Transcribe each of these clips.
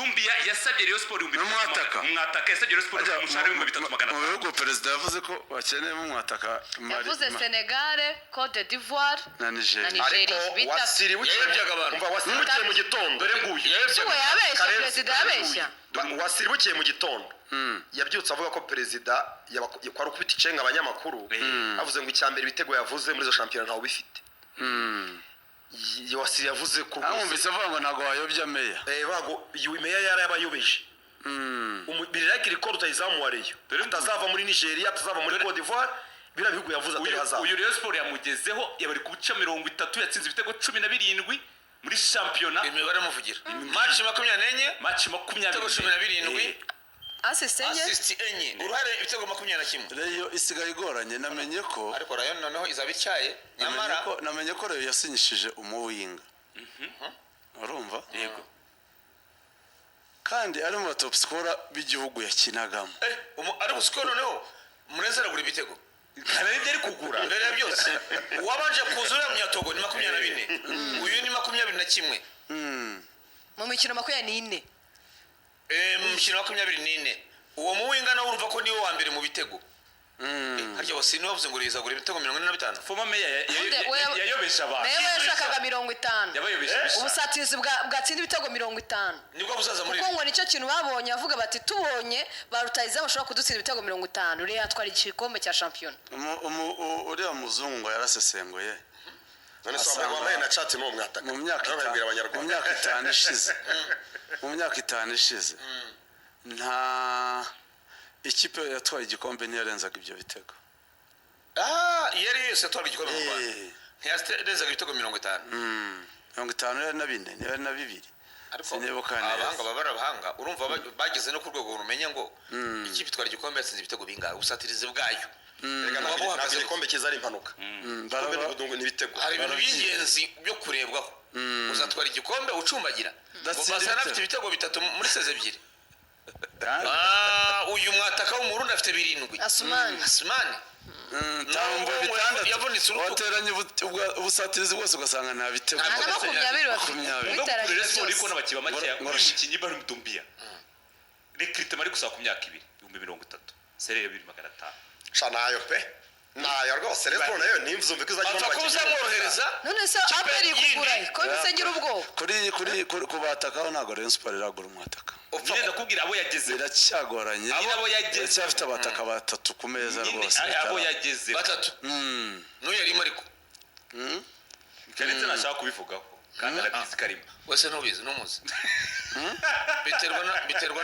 Doumbia yasabye Rayon Sport ibihumbi N'umwataka. Umwataka yasabye Rayon Sport Ajya, umushahara w'ibihumbi bitatu magana mu atanu. bihugu perezida yavuze ko bakeneyemo umwataka Yavuze Senegal, Cote d'Ivoire na Nigeria. Na Nigeria. Ariko Bitatu. Wasiri bukeye, Yayobyaga abantu. umva, Wasiri bukeye mu gitondo. Dore nguyu. Ese uwo yabeshya? Karenzi. Perezida yabeshya? Wasiri bukeye mu gitondo yabyutse avuga ko perezida kwari ukubita icenga abanyamakuru, avuze ngo icya mbere, ibitego yavuze muri izo shampiyona ntawe ubifite. Wasiri yavuze ko rwose Namwumvise avuga ngo ntabwo wayobya meya. Bago uyu meya yari yabayobeje. Birakiri ko rutayizamu wa Rayon atazava muri Nigeria, atazava muri Cote d'Ivoire, biriya bihugu yavuze atari Uyu hazava. uyu Rayon Sport yamugezeho, yabari ku bice 30, yatsinze ibitego 17 muri shampiyona. Imibare muvugira, match 24, Match 20. Ibitego 17. Assist enye. Assist enye, uruhare ibitego 21. Rayon isigaye igoranye, namenye ko Ariko Rayon noneho izaba ityaye nyamara. Namenye ko Rayon yasinyishije umuwinga, urumva? Yego. Kandi ari mu ba top scorer b'igihugu yakinagamo. Ariko siko noneho Muneza aragura ibitego. Hari ibyo ari kugura. Mbere ya byose, uwabanje kuza, uriya Munyatogo, ni 24, uyu ni 21. Mu mikino 24. Mu mikino 24. Uwo muwinga nawe urumva ko niwe wa mbere mu bitego. Harya wasi niwe wavuze ngo rizagura ibitego 45? Former meya yayobeje abantu. Meya we yashakaga 50. Yabayobeje ibishaka. Ubusatirizi bwatsinda ibitego 50. Nibwo buzaza muri Kuko ngo nicyo kintu babonye, avuga bati tubonye ba rutayizamu bashobora kudutsinda ibitego 50, rero yatwara igikombe cya shampiyona. Uriya muzungu ngo yarasesenguye. None se wambaye na chat n'uwo mwataka Mu myaka Nawe itanu babwira mu Abanyarwanda. myaka itanu ishize, mu myaka itanu ishize, nta ikipe yatwaye igikombe ntiyarenzaga ibyo bitego. Ah, iyo ari yo yose yatwara igikombe mu Rwanda ntiyarenzaga ibitego 50. 54, niba ari na bibiri, Ariko sinibuka abahanga neza. baba ari abahanga, urumva bageze no ku rwego rumenya ngo ikipe itwara igikombe yatsinze ibitego bingahe, ubusatirizi bwayo Erega buba ntabwo buhagaze. igikombe cyiza ari impanuka. Igikombe ni ibitego. Hari ibintu by'ingenzi byo kurebwaho. Uzatwara igikombe ucumbagira ngo Datsinda Basana afite ibitego. ibitego bitatu muri seze ebyiri. Ah, uyu mwataka w'Umurundi afite birindwi. Asumani. Asumani. Tambo Nubwo bitandatu. yavunitse urutugu. Wateranye ubusatirizi bwose ugasanga nta bitego. Nta Nta na 20 bafite. 20. No Biteranyije kuri Rayon Sport byose. ariko n'abakinnyi makeya. Ngoro- Uri umukinnyi Ibrahim Doumbia, recrutement ari gusaba ku myaka ibiri 30,000, salaire ya 2,500. Sha, nayo pe, nayo rwose. Rayon Sport nayo ntimvumve ko izajya Bapfa ibona kuba abakinnyi. uzamworohereza. None se APR kugura ko bisengira ubwoba? Kuri ku batakaho, ntabwo Rayon Sport iragura umwataka. Upfa Nyine ndakubwira abo yageze. Biracyagoranye. Nyine abo yageze. Iracyafite abataka batatu ku meza Nyine rwose. abo yageze. Batatu, n'uyu yarimo ariko. Keretse nashaka kubivugaho kandi arabizi karimo. Wese ntubizi, ntumuzi, biterwa na Biterwa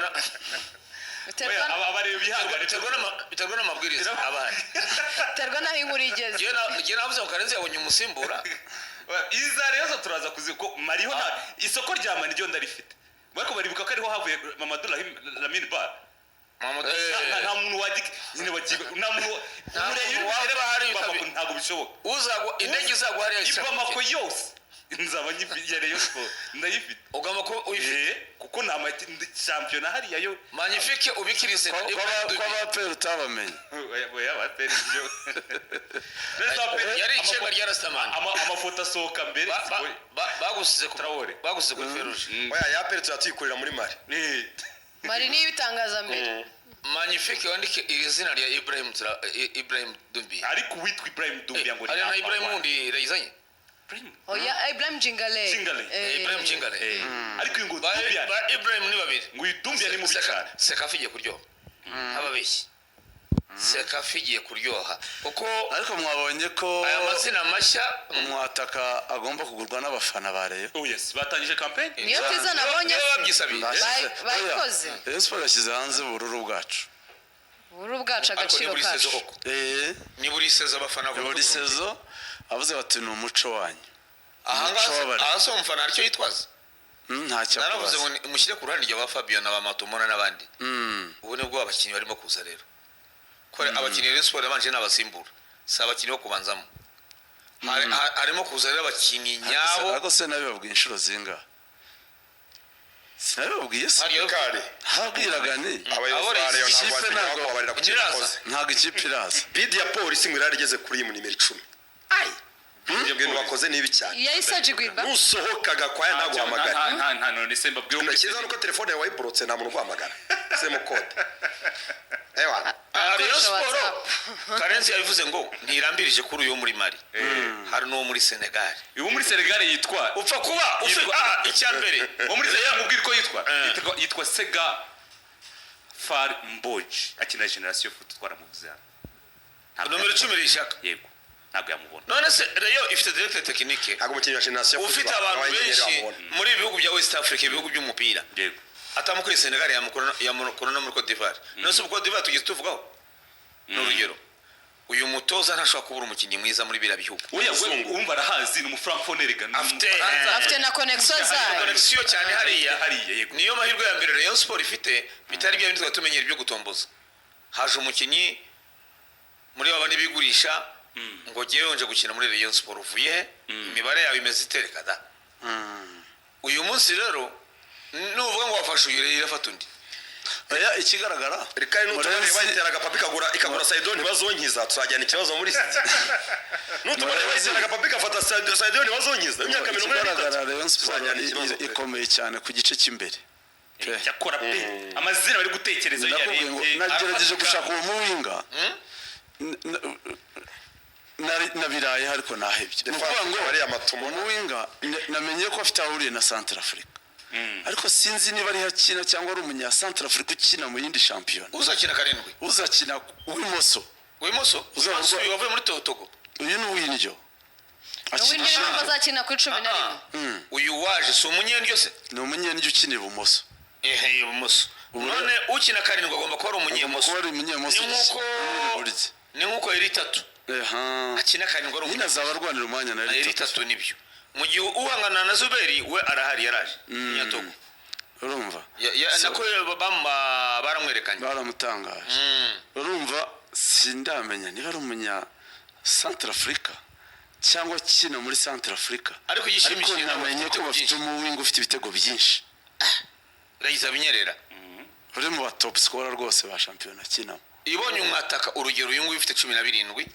Abareba bihangane. Biterwa n'amabwiriza abandi. Biterwa n'aho inkuru igeze. Njyewe navuze ngo Karenzi yabonye umusimbura. Iza rero zo turaza kuzi ko mariho nta isoko rya Mali ryo ndarifite, ariko baribuka ko ariho havuye Mamadou Lamine Ba. Mamadou, Nta muntu wajya nyine bakiga, nta muntu Nta ureba muntu wava hariya Bamako, ntabwo bishoboka. Uzagwa indege izagwa hariya I Bamako yose nzaba nyifite ya Rayon Sport, ndayifite. Ugomba kuba uyifite. Kuko nta shampiyona hariya yo. Magnifique ubikirize. Ko abaperi utabamenye. Oya, APR ibyo. Yari icenga rya Rastamani. Amafoto asohoka mbere. Bagusize ku Traore. Bagusize kuri feruje. Oya, ya APR tuzajya tuyikurira muri Mali. Mali niyo ibitangaza mbere. Magnifique, wandike iri zina rya Ibrahim Ibrahim Doumbia. Ariko uwitwa Ibrahim Doumbia ngo ni Hari na number Ibrahim one. wundi yayizanye. Ibrahim Oya, Ibrahim Jingale. Jingale. Ibrahim Jingale. Ariko uyu ngo Doumbia Ba Ibrahim ni babiri. ngo uyu Doumbia ni mubi cyane. CECAFA igiye kuryoha, ababeshyi, CECAFA igiye kuryoha kuko Ariko mwabonye ko aya mazina mashya umwataka agomba kugurwa n'abafana ba Rayon? Oh yes, batangije campaign. Niyo tiza nabonye Niyo se. babyisabiye. Bayikoze. Rayon Sport yashyize hanze ubururu bwacu. Ubururu bwacu, Ariko ni agaciro buri sezo kacu. koko. Ni buri sezo abafana Ni buri sezo, avuze bati ni umuco wanyu. Ahangaha Umuco w'Abarezi. aha se umufana hari icyo yitwaza? Ntacyo Naravuze ngo akubaza. mushyire ku ruhande rya ba Fabio na ba Matumona n'abandi. Ubu nibwo abakinnyi barimo kuza rero, ko abakinnyi Rayon Sport yabanje n'abasimbura, si abakinnyi bo kubanzamo. Harimo kuza rero abakinnyi nyabo. Ariko se nabibabwiye inshuro zingahe? Sinabibabwiye se? Hariyo- Kare Habwiraga ni abayobozi Abo ba Rayon ntabwo ikipe batinya kubabarira ku kintu Ntiraza. yakoze. Ntabwo ikipe iraza. Bid ya polisi ngo irari igeze kuri iyi mu nimero 10. Ibintu bakoze nibi cyane. Yahise ajigwimba. Nusohoka Gakwaya ntaguhamagara. Nta none se mbabwire wo muri Cyiza nuko telefone yawe wayiborotse, nta muntu uguhamagara, semo kode ewana. Rayon Akoresha Sport, WhatsApp. Karenzi yabivuze ngo ntirambirije kuri uyu wo muri Mali, hari n'uwo muri Senegal. Uwo muri Senegal yitwa Upfa kuba ufite icya mbere. Uwo muri Senegal nkubwira uko yitwa. Yitwa Sega Far Mboji, akina Generation Foot, twaramuvuze hano. Ntabwo Nomero 10 rishaka. Yego, ntabwo yamubona. None se Rayon ifite directeur technique Ntabwo umukinnyi wa Generation ufite abantu benshi muri ibi bihugu bya West Africa, ibihugu by'umupira, atamukuye Senegal yamukura no muri Cote d'Ivoire. None se ubu Cote d'Ivoire tugeze tuvugaho? Ni urugero, uyu mutoza ntashobora kubura umukinnyi mwiza muri biriya bihugu. Oya, we wumva arahazi, ni umufrancophone rega, ni Afite Umufaransa. Afite na connexion zayo. Connexion cyane hariya. Hariya, yego. Niyo mahirwe ya mbere Rayon Sport ifite, bitari bya bindi twari tumenyera byo gutomboza. Haje umukinnyi muri babandi bigurisha ngo ngewe nje gukina muri Rayon Sport, uvuye he? Imibare yawe imeze itereka da. Uyu munsi rero nuvuga ngo wafashe uyu, rero irafata undi. Oya, ikigaragara Rikari nutumara Murenzi- bayitera agapapi ikagura Saido, ntibazonkiza, tuzajyana ikibazo muri siti. Nutumara bayitera agapapi igafata Saido, Saido ntibazonkiza imyaka 43. Ikigaragara, Rayon Sport Tuzajyana ikibazo pe. ikomeye cyane ku gice cy'imbere pe. Cyakora pe, amazina bari gutekereza iyo Ndakubwiye ngo yarebye nagerageje arafatika. gushaka uwo muwinga nabiraye ariko nahebye. Ni ukuvuga ngo Ariya matumo. uwo muwinga namenye ko afite aho ahuriye na Centre Africa, ariko sinzi niba ariho akina cyangwa ari umunya Centre Africa ukina mu yindi shampiyona. Uzakina karindwi? Uzakina w'imoso. W'imoso? Uzaba Wavuye muri Togo. Uyu ni uw'indyo, akina Uw'indyo niwe ishinge. azakina kuri 11. Uyu waje si umunyendyo se? Ni umunyendyo ukina ibumoso. Ehe, ibumoso. Ubu None ukina karindwi agomba kuba ari umunyemoso. Kuba ari umunyemoso Ni nk'uko iburyo. Ni nk'uko iri tatu Eha. akina karindwi ari Nyine umunyemoso. azaba arwanira umwanya na Iri ritatu. tatu nibyo, mu gihe uhangana na Zuberi we arahari, yaraje Umunyatogo. Urumva? Nako baramwerekanye. Baramutangaje. Urumva, sindamenya niba ari umunya Centre Africa cyangwa akina muri Centre Africa. Ariko igishimishije Ariko ntabwo namenye afite ko ibitego bafite byinshi. umuwinga ufite ibitego byinshi. Rayiza binyerera. Uri mu ba top scorer rwose ba shampiyona akinamo. Ibonye umwataka, urugero uyu nguyu ufite 17,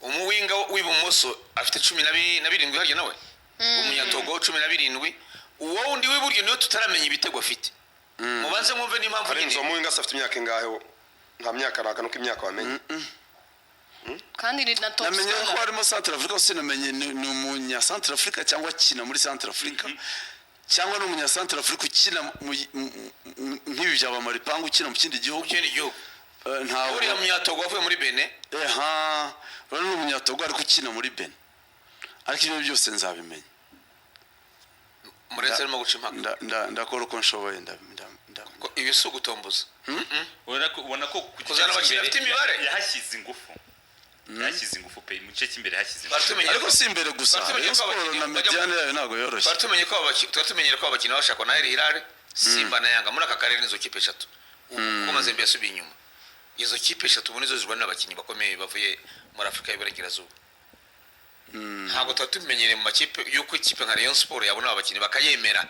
umuwinga w'ibumoso afite 17, harya nawe umunyatogo 17, uwo wundi w'iburyo niwe tutaramenya ibitego afite. Mubanze mwumve n'impamvu Karenzi nyine. uwo muwinga se afite imyaka ingahe? Nta myaka, nta nuko imyaka wamenye. Kandi ni na top Namenye ko scorer. harimo Centre Africa, sinamenye ni umunya Centre Africa cyangwa akina muri Centre Africa, cyangwa ni umunya Centre Africa ukina nk'ibi bya Bamaripangu, ukina mu kindi gihugu. Mu kindi gihugu. Ntabwo Uriya munyatogo wavuye muri Bene. Eha, uriya ni umunyatogo ariko ukina muri Benin, ariko ibyo byose nzabimenya. Murenzi arimo guca impaka. Ndakora uko nshoboye Ko ibi si ugutomboza. Ubona ko ku gice Kuzana abakinnyi cy'imbere bafite imibare. yahashyize ingufu, yahashyize ingufu pe, mu gice cy'imbere yahashyize ingufu. Baratumenye Ariko si imbere gusa. Baratumenye Rayon ko Sport abakinnyi na médiane yayo ntabwo yoroshye. Twari tumenyere ko abakinnyi bashakwa na Al Hilal, Simba na Yanga muri aka karere, nizo kipe eshatu. Ubu kuko Mazembe yasubiye inyuma, izo kipe eshatu ubu nizo zirwanira abakinnyi bakomeye bavuye muri Afurika y'Iburengerazuba. Ntabwo tuba tumenyereye mu makipe y'uko ikipe nka Rayon Sport yabona aba bakinnyi bakayemera,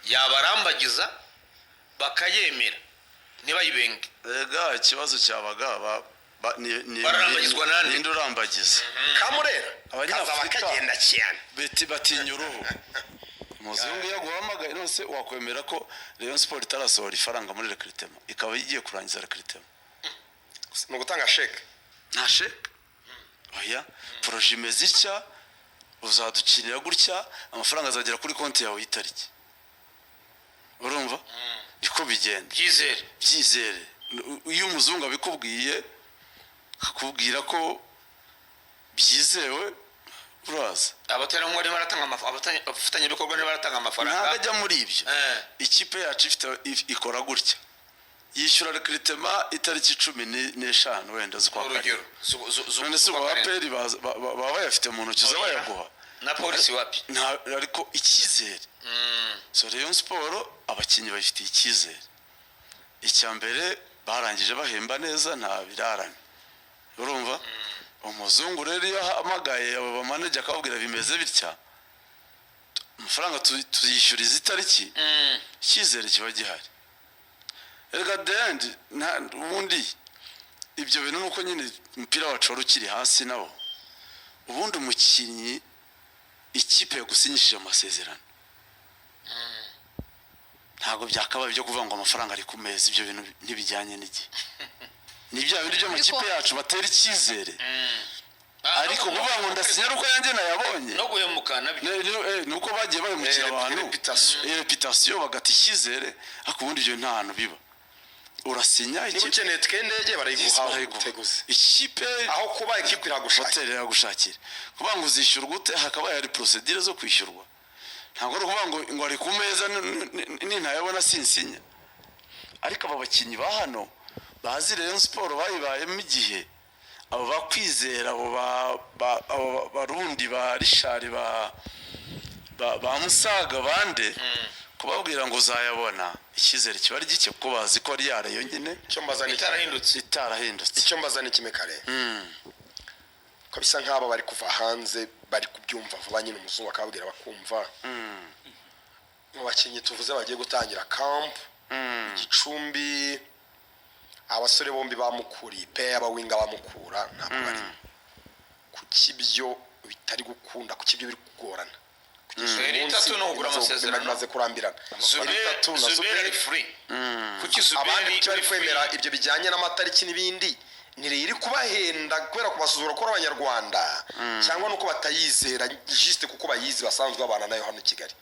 yabarambagiza bakayemera, ntibayibenge. Ega ikibazo cyabaga Bararambagizwa nande? Ninde urambagiza? Kamurera Abanyafurika. kazaba kagenda cyane. Beti batinya uruhu. Umuzungu iyo aguhamagaye, none wakwemera ko Rayon Sport itarasohora ifaranga muri recrutement, ikaba igiye kurangiza recrutement? Ni ugutanga sheke. Nta sheke, oya. Projet imeze itya, uzadukinira gutya, amafaranga azagera kuri konti yawe y'itariki. Urumva, niko bigenda. Byizere. Byizere. Iyo umuzungu abikubwiye, akakubwira ko byizewe, uraza. Abaterankunga ntibaratanga abafatanyabikorwa ntibaratanga amafaranga. Ntabwo ajya muri ibyo. Ikipe yacu ifite ikora gutya: yishyura recrutement itariki 15 wenda z'ukwa Urugero karindwi. Zu- None se z'ukwa ubu karindwi. APR baba bayafite mu ntoki uza Oya. bayaguha? Na polisi wapi. Ariko icyizere, so Rayon Sport abakinnyi bayifitiye icyizere. Icya mbere, barangije bahemba neza, nta birarane. Urumva, umuzungu rero iyo ahamagaye abo bamanager akababwira bimeze bitya, amafaranga tuyishyura izi tariki, icyizere kiba gihari. Erega the end, ubundi ibyo bintu ni uko nyine umupira wacu wari ukiri hasi, nabo Ubundi umukinnyi ikipe yagusinyishije amasezerano, ntabwo byakabaye ibyo kuvuga ngo amafaranga ari ku meza. Ibyo bintu ntibijyanye n'igihe. Ni bya bindi by'amakipe yacu batera icyizere, ariko kuvuga ngo ndasinya ari uko yanjye nayabonye, no guhemuka nabyo. Ni uko bagiye bahemukira abantu. Reputation. Reputation, bagata icyizere. Ariko ubundi ibyo nta hantu biba. Urasinya, Niba ikipe ukeneye tike y'indege, barayiguha. barayiguha. Uteguze Ikipe aho kuba ikipe iragushakira. Hoteli iragushakira. Kuvuga ngo uzishyurwa ute, hakaba hari procédure zo kwishyurwa. Ntabwo ari ukuvuga ngo ari ku meza, nintayabona sinsinya. Ariko aba bakinnyi ba hano bazi Rayon Sport, bayibayemo igihe, abo bakwizera, abo abo barundi ba Rishari, ba Musaga, bande, kubabwira ngo uzayabona, icyizere kiba ari gike, kuko bazi ko ari ya Rayon nyine. Icyo mbaza ni Itarahindutse. Itarahindutse. Icyo mbaza ni kimwe kare, ko bisa nk'aba bari kuva hanze bari kubyumva vuba nyine, umuzungu akababwira bakumva. Mu bakinnyi tuvuze bagiye gutangira camp Gicumbi, abasore bombi bamukuriye pe, abawinga bamukura ntabwo barimo. Kuki ibyo bitari gukunda? Kuki ibyo biri kugorana kugeza uyu Eri munsi? Tatu ni ukugura amasezerano. Bimaze kurambirana. Eri Tatu na Zuberi Zuberi. ari free. Kuki Abandi Zuberi kuki bari uri free? kwemera ibyo bijyanye n'amatariki n'ibindi? Ntiri kubahenda kubera kubasuzugura ko ari abanyarwanda, cyangwa nuko batayizera juste kuko bayizi, basanzwe babana nayo hano i Kigali?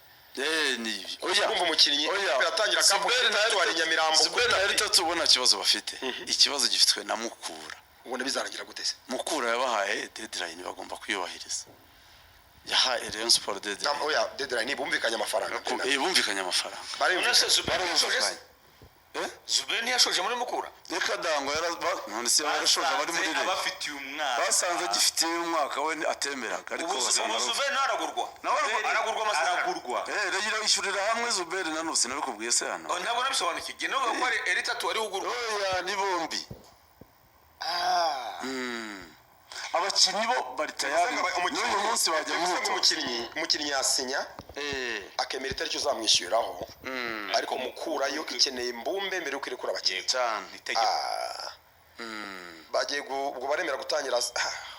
Ni ibi. Oya. Urumva umukinnyi Oya. yatangira camp Zuberi na Tatu ari Nyamirambo. Zuberi na Eritatu ubona kibazo bafite, ikibazo gifitwe na Mukura. Ubona bizarangira gute se? Mukura yabahaye deadline bagomba kuyubahiriza. Yahaye Rayon Sport deadline. Oya, deadline bumvikanye amafaranga. Bumvikanye amafaranga. Barumvikanye. None se Zuberi ntiyashoje se? Barumvikanye. Eh? Zuberi ntiyashoje muri Mukura? Reka dango none se yarashoje abari muri Basanze Rayon? abafitiye umwaka. Basanze agifitiye umwaka, we atemeraga, ariko Ubu basanga ubu Zuberi nawe aragurwa. Nawe Aragurwa amasezerano. Aragurwa. Rayon ishyurira hamwe Zuberi na Nusi, nabikubwiye se hano? Oh, ntabwo nabisobanukiwe. Njye numva ko ari Eritatu wari ugurwa. Oya, ni bombi. Abakinnyi bo bari tayari, n'uyu munsi bajya mu Bivuze ngo myitozo. umukinnyi yasinya, akemera itariki uzamwishyuriraho, ariko Mukurayo ikeneye mbumbe mbere y'uko irekura abakinnyi. Cyane. Ni itegeko. Ah. Bagiye ubwo baremera gutangira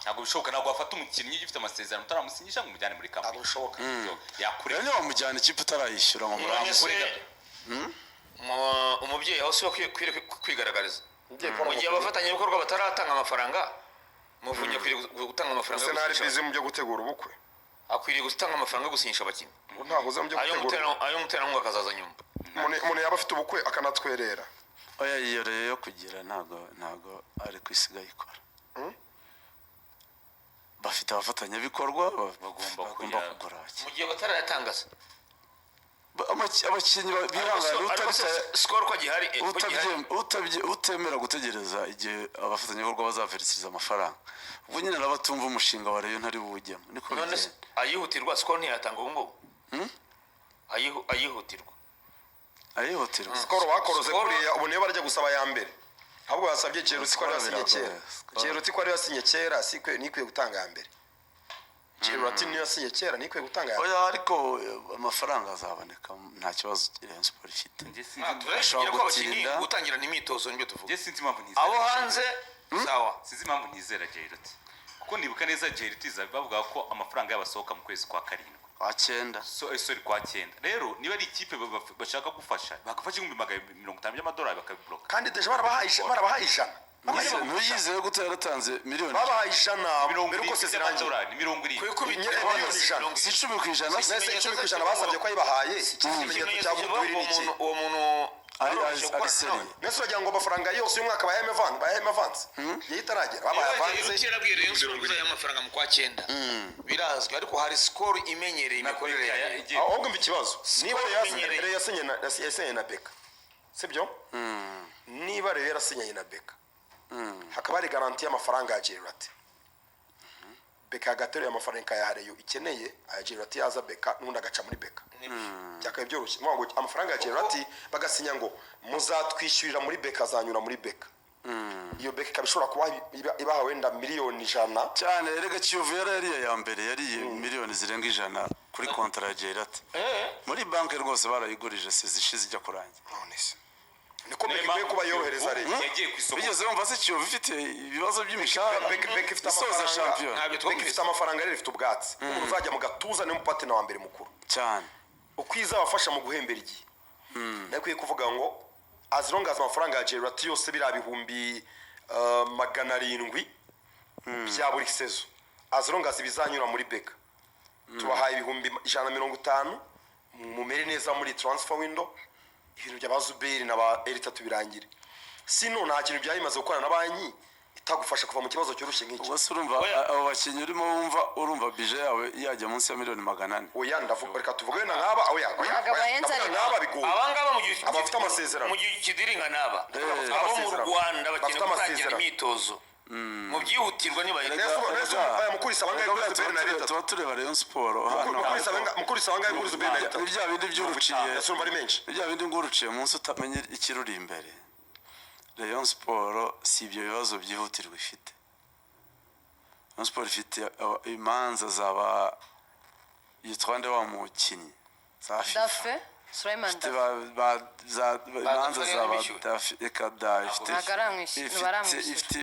Ntabwo bishoboka, ntabwo wafata umukinnyi ugifite amasezerano utaramusinyisha ngo umujyane muri Ntabwo kampani. bishoboka. Yakurega. Rero ntiwamujyana ikipe utarayishyura ngo None se, muramukure. umubyeyi aho si we akwiriye kwigaragariza? Umubyeyi Paul Mu gihe Mukuru. abafatanyabikorwa bataratanga amafaranga, Muvunyi akwiriye gutanga amafaranga Ese yo ntari gusinyisha. bizi mu byo gutegura ubukwe? Akwiriye gutanga amafaranga yo gusinyisha abakinnyi. Ngo ntahuze mu byo Ayo gutegura. ayo muterankunga akazaza nyuma. Umuntu yaba afite ubukwe akanatwerera. Oya, iyo rero yo kugira ntabwo ari ku isigaye ikora. Bafite abafatanyabikorwa Bagomba bagomba kugura abakinnyi. Mu gihe batarayatanga se? Abakinnyi bihangana. Ariko se Skol ko gihari, ko gihari. Utemera gutegereza igihe abafatanyabikorwa bazaverisiriza amafaranga, ubwo nyine nabo atumva umushinga wa Rayon ntari buwujyemo, niko None se bigenda. ayihutirwa Skol ntiyatanga ubu ngubu? Ayihutirwa. Ayihutirwa. Skol bakoroze. Skol- Kuriya ubu niyo barajya gusaba ya mbere, ahubwo basabye Jeruti ko ari yasinye kera. Biragoye. Skol. Jeruti ko ari yasinye kera, si nikwiye gutanga ya mbere. Jeruti niyo yasinye kera, nikwiye gutanga ya mbere. Oya, ariko amafaranga azaboneka, nta kibazo Rayon Sport ifite. Njye sinzi. Turashingira ko abakinnyi gutinda. gutangirana imyitozo, nibyo tuvuga. Njye sinzi impamvu ntizera. Abo hanze sawa. Sinzi impamvu ntizera Jairut, kuko nibuka neza Jairut bavuga ko amafaranga yabo asohoka mu kwezi kwa karindwi. Kwa cyenda. So, sorry, kwa cyenda. Rero niba ari ikipe bashaka gufasha, bagafasha 150,000 by'amadolari bakabibloka. Kandi déjà barabahaye 100. Ntuyizeye gute yaratanze miliyoni? Babahaye 100 Mirongo mbere uko irindwi sezirangira. by'amadolari, ni 70. Miliyoni 100. Si 10%? Mbese 10% basabye ko ayibahaye, ikimenyetso cya kivuga goodwill ngo ni iki? uwo muntu aroroshye Ari gukorana sérieux. nawe. Mbese uragira ngo amafaranga yose y'umwaka bayaheme avance, bayaheme avance igihe itaragera? Babahaye avance. Yarabwiye Rayon Sport izaha amafaranga mu kwa cyenda, birazwi, ariko hari Skol imenyereye imikorere yayo. Ahubwo mva ikibazo, niba Skol Rayon imenyereye. Rayon yasinye na BK, sibyo? Niba Rayon yarasinyanye na BK, hakaba hari garantie y'amafaranga ya Gerard, BK agateruye amafaranga ikayaha Rayon ikeneye, aya Gerard yaza BK n'ubundi agaca muri BK, byakabaye byoroshye. Ni ukuvuga ngo amafaranga ya Gerard bagasinya ngo muzatwishyurira muri BK, azanyura muri BK, iyo BK ikaba ishobora kuba ibaha wenda miliyoni 100. Cyane, erega Kiyovu yari yariye ya mbere, yariye miliyoni zirenga 100 kuri kontara ya Gerard muri banki rwose, barayigurije sezi ishize ijya kurangira. None se Niko Niyo BK ikwiye mpamvu kuba yorohereza Kiyovu Rayon. yagiye ku isoko. Bigeze wumva se Kiyovu ifite ibibazo by'imishahara BK ifite isoza amafaranga. shampiyona? Ntabyo BK twumvise. ifite amafaranga rero, ifite ubwatsi. Umuntu uzajya mu gatuza ni umupartner wa mbere mukuru Cyane. uko izabafasha mu guhembera igihe. Nakwiye kuvuga ngo as long as amafaranga ya Gerard yose, biriya 700,000 bya buri saison, as long as bizanyura muri BK, tubahaye 150,000, mumere neza muri transfer window, ibintu bya ba Zuberi na ba Eritatu birangire. Sino nta kintu byari bimaze gukorana na banki itagufasha kuva mu kibazo cyoroshye nk'iki. Ubwo se urumva Oya. abo bakinnyi urimo wumva, urumva budget yawe yajya munsi ya miliyoni 400? Oya, ndavuga, reka tuvuge wenda nk'aba, oya oya, Abagabo oya, bahenze ndavuga ariko. nk'aba bigoye. Abangaba mu gihe Abafite amasezerano. mu gihe kidiringa n'aba Bafite abo mu amasezerano. Rwanda bakeneye Bafite gutangira amasezerano. imyitozo mu byihutirwa niba Nese, oya, mukuri saba angahe kuri Zuberi na Tuba Eritatu? tuba tureba Rayon Sport hano. Mukuri saba angahe kuri Zuberi na Eritatu? Ni bya bindi by'uruciye. Ese urumva ari menshi? Ni bya bindi ngo uruciye munsi utamenya ikiruri imbere. Rayon Sport si ibyo bibazo byihutirwa ifite. Rayon Sport ifite imanza zaba yitwa nde wa mukinnyi za FIFA. Dafe Sulaiman. Ifite Dafe. imanza Dafe za ba yarishyuwe. Dafe, reka da, ifite Ntabwo aramwishyura, ifite baramwishyura. ifite